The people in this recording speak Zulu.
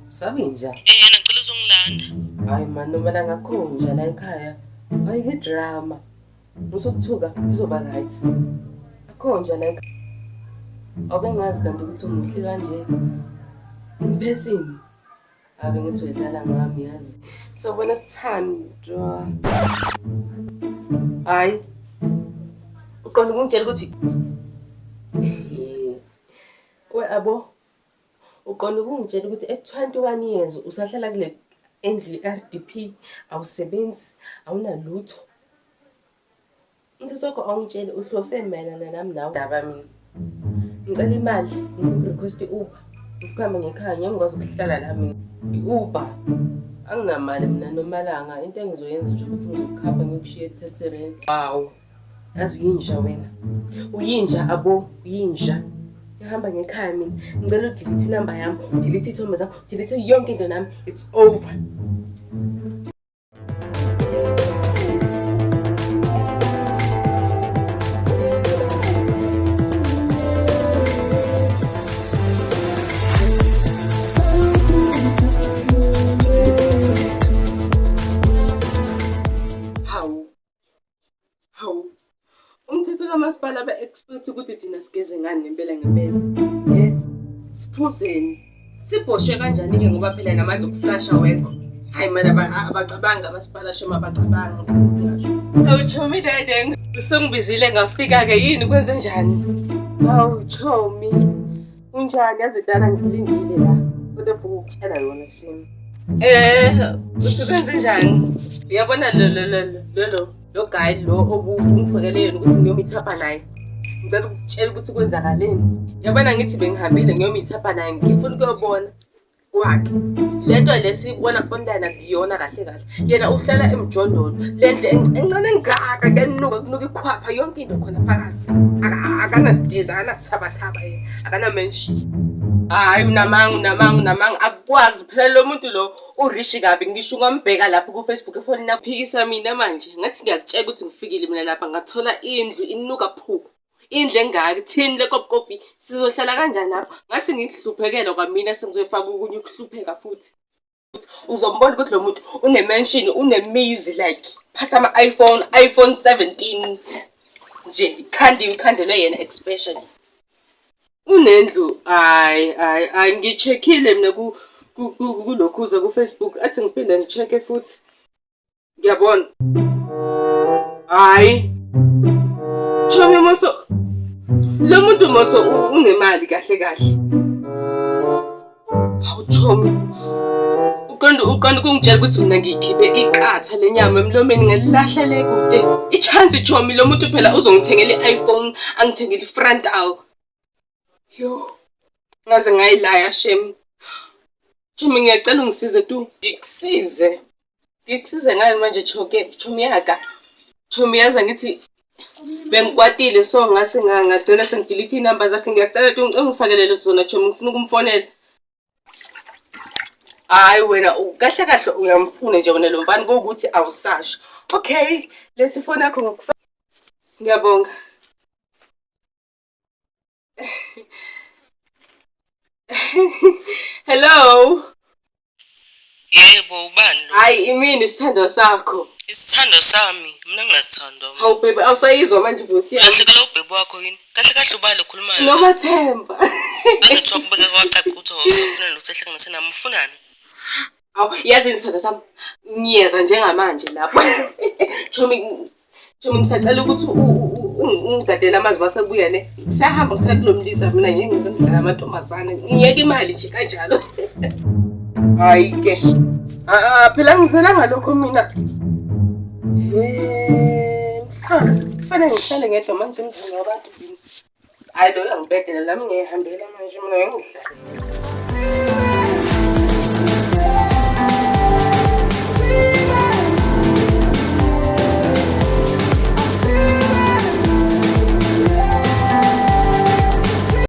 Sabinja. Ehena ngicela uzongilanda. Hayi man, noma la ngakhonja la ekhaya. Hayi ke drama. Musukuthuka kuzoba right. Akhonja la ekhaya. Awubengazi kanti ukuthi umuhle kanje. In person. Ave ngithi uyidlala ngami yazi. Sobona sithandwa. Hayi. Uqonda ukungitshela ukuthi We abo uqonda ukungitshela ukuthi at 21 years usahlala kule endlu ye-RDP awusebenzi awunalutho. Umthetho wakho awungitsheli uhloseni mayelana nami nawe ndaba mina. Ngicela imali ngifuna uku-request i-Uber. Ngifuna ukuhamba ngekhaya ngeke ngikwazi ukuhlala la mina. I-Uber anginamali mina nomalanga into engizoyenza nje ukuthi ngizokukhapha ngiyokushiya e-taxi rank. Wow. Yazi uyinja wena. Uyinja abo, uyinja. Ngihamba ngekhaya mina. Ngicela udelete inamba yami, udelete iy'thombe zami, udelete yonke into nami. It's over. Hawu. Hawu. Umthetho kamasipala ba-expect ukuthi thina sigeze ngani ngempela ngempela. Eh? Siphuzeni. Sibhoshe kanjani-ke ngoba phela namanzi okuflasha wekho. Hayi mani abacabangi amasipala shema abacabangi. Ngasho. Hawu chomi dede usungibizile ngafika-ke yini kwenze njani? Hawu chomi. Unjani yazi dala ngikulindile la. Kodwa futhi ukutshela yona shame. Eh, uthi kwenze njani? Uyabona lo lo lo lo lo lo guy lo obungifakele yena ukuthi ngiyomithapha naye. Ngicela ukutshela ukuthi kwenzakaleni. Yabona ngithi bengihambile ngiyomithapha naye ngifuna ukuyobona kwakhe. Lento le siyibona online akuyona kahle kahle. Yena uhlala emjondolo. Lendlu encane engaka kuyanuka kunuka ikhwapha yonke into khona phakathi. Akanasitezi, akanasithabathaba yena, akana-mansion. Hhayi unamanga unamanga unamanga akukwazi phela lo muntu lo urishi kabi ngisho ungambheka lapho ku-Facebook efonini aphikisa mina manje ngathi ngiyakutshela ukuthi ngifikile mina lapha ngathola indlu inuka phu indlu engaka ithini le kopi sizohlala kanjani lapho ngathi ngihluphekela kwamina sengizoyifaka okunye ukuhlupheka futhi uzombona ukuthi lo muntu une-mansion unemizi like phatha ama-iphone iphone 17 nje ikhandiwe ikhandelwe yena especially unendlu hayi hayi hayi ngi-check-ile mina kulokhuza ku-Facebook athi ngiphinde ngi-check-e futhi ngiyabona hayi chomi moso lo muntu moso unemali kahle kahle hawu chomi uqonda uqonda ukungitshela ukuthi mina ngiyikhiphe iqatha lenyama emlomeni ngalilahla le kude i-chance chomi lo muntu phela uzongithengela i-iPhone angithengele i-frontal yo ngaze ngayilaya shem chomi ngiyacela ungisize tu ngikusize ngikusize ngani manje choke chomi yaka chomi yaza ngithi bengikwatile so ngase ngagcina sengidelete iy'namba zakhe ngiyacela tu ngicela ungifakele zona chomi ngifuna ukumfonela Hayi wena kahle kahle uyamfuna nje wena lo mfana kuwukuthi awusasho. Okay, letha ifoni yakho ngokufa. Ngiyabonga. Hello. Yebo, ubani lo? Hayi imini isithandwa sakho. Isithandwa sami, mina nginasithandwa. Hawu baby awusayizwa manje ivoice yami. Ulahlekelwe ubhebe wakho yini? Kahle kahle ubani okhulumayo? Nomathemba. Angithi wakubeka kwacaca ukuthi awusafuna lutho ehlanganise nami ufunani? Awu yazi isithandwa sami ngiyeza njengamanje lapho. Chomi Chomi ngisacela ukuthi ungigadele amanzi masebuya ne. Ngisahamba ngisakulomlisa mina ngeke ngize ngidlala amantombazane. Ngiyeke imali nje kanjalo. Hayi ke. Ah phela ngizelanga lokho mina. Eh, mhlawumbe kufanele ngihlale ngedwa manje emzini wabantu. Hayi lo uyangibhedela nami ngiyihambela manje mina ngeke ngihlale.